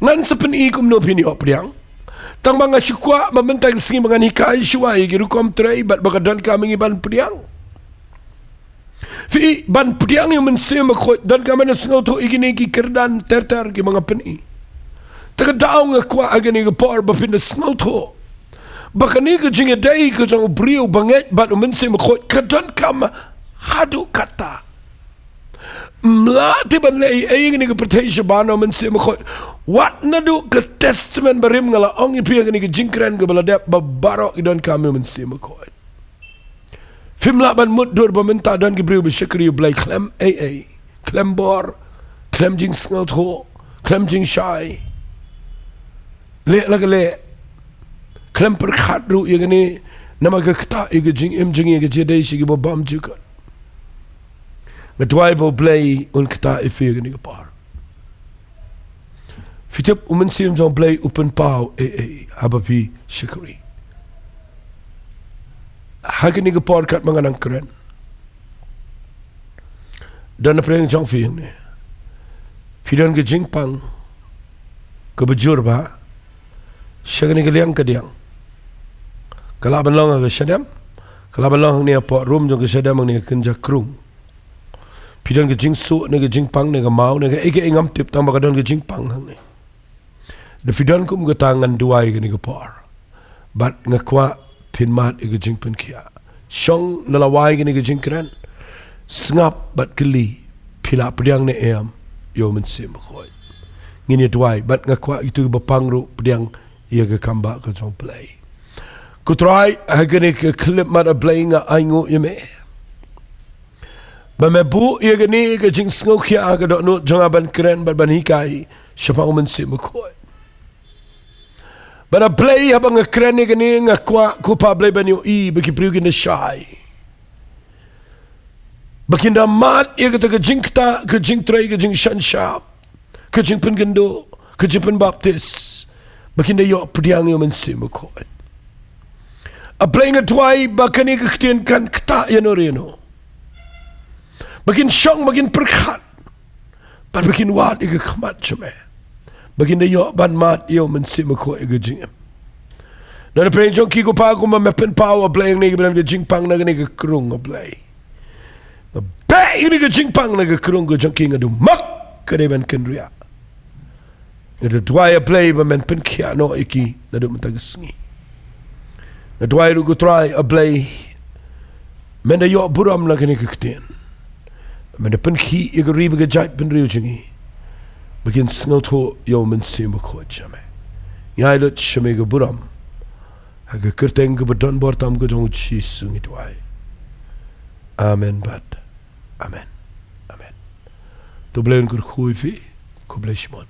Ngan sa pyni kumno phin ïoh pdiang. Tang ba nga shu kwah ba mynta ka sngi ba ngan hikai shuwa ïa ki rukom trei bad ba ka donkam ïa ngi ban pdiang. Phi, ban pdiang ïa u Mynsiem Bakhuid donkam ban sngewthuh ïa kine ki kyrdan ter ter kiba nga pyni. Te ka daw nga kwah ha kane ka por ba phin da sngewthuh ba kane ka jingïadei ka jong u briew bangeit bad u Mynsiem Bakhuid ka donkam haduh katta. Ym lah te ban leh ei ei ha kane ka pyrthei sha ban ym u Mynsiem Bakhuid. Wat naduh ka Testament Barim, nga la ong ïa phi ha kane ka jingkren kaba la dep, ba baroh ki donkam ïa u Mynsiem Bakhuid. Phim lah ban mutdur ba mynta don ki briew ba shakri ïa u Blei khlem ei ei, khlem bor, khlem jingsngewthuh, khlem jingshai. Leh la ka leh, khlem pyrkhat ruh ïa kane, namar ka ktah ïa ka jingim jong ngi, ka jingïadei sha kiba bymjukut. Nga duwai ba u Blei un ktah ïa phi ha kane ka por. Phi tip, u Mynsiem jong u Blei u pynpaw ei ei haba phi shakri. Ha kane ka por katba nga nang kren, don na pdeng jong phi hangne, phi don ka jingpang kaba jur bha sha kane ka liang kadiang. Ka lah ban long ha ka shadem, ka lah ban long hangne hapoh rum jong ka shadem hangne, ka kynja krung. Phi don ka jingsuh ne ka jingpang ne ka maw ne kaei kaei, ngam tip, tang ba ka don ka jingpang hangne. Da phi don kum kata, ngan duwai kane ka por. Bad nga kwah phin mad ïa ka jingpynkhiah. Shong na lawei kane ka jingkren, sngap bad kylli. Phi la pdiang ne em ïa u Mynsiem Bakhuid? Ngin ïa duwai, bad nga kwah ïa kito kiba pang ruh pdiang ïa ka kambah ka jong U Blei. Ko Trai, ha kane ka khyllipmat, A Blei, nga ainguh ïa me ba me buh ïa kane ka jingsngewkhia ha ka dohnud jong nga ban kren bad ban hikai shaphang u Mynsiem Bakhuid. Bad A Blei, haba nga kren ïa kane, nga kwah, ko Pa Blei, ban ïohi ba ki briew kin da shai, ba kin da mad ïa kata ka jingktah, ka jingtrei, ka jingshan shap, ka jingpynkynduh, ka jingpynbaptis, ba kin da ïoh pdiang ïa u Mynsiem Bakhuid. A Blei, nga duwai ba kane ka ktien kan ktah ïano re ïano, ba kin shong, ba kin pyrkhat, bad ba kin wad ïa ka khmat jong me, ba kin da ïoh ban mad ïa u Mynsiem Bakhuid ha ka jingim. Na pdeng jong ki, ko Pa, kumba me pynpaw, A Blei, hangne kiba don ka jingpang na kane ka krung, A Blei, nga beh ïa kane ka jingpang na ka krung ka jong ki, nga duwai, ka dei ban kynriah. Nga duwai, A Blei, ba men pynkhiah noh ïa ki naduh mynta ka sngi. Nga duwai ruh, ko Trai, A Blei, men da ïoh burom na kane ka ktien, men da pynkhih ïa ka ri bad ka jaitbynriew jong ngi ba kin sngewthuh ïa u Mynsiem Bakhuid jong me. Ngi ai lut sha me ka burom, ha ka kyrteng kaba don bor tam ka jong u Jisu ngi duwai. Amen bad amen. Amen. To U Blei un kyrkhu ïa phi. Khublei shibun.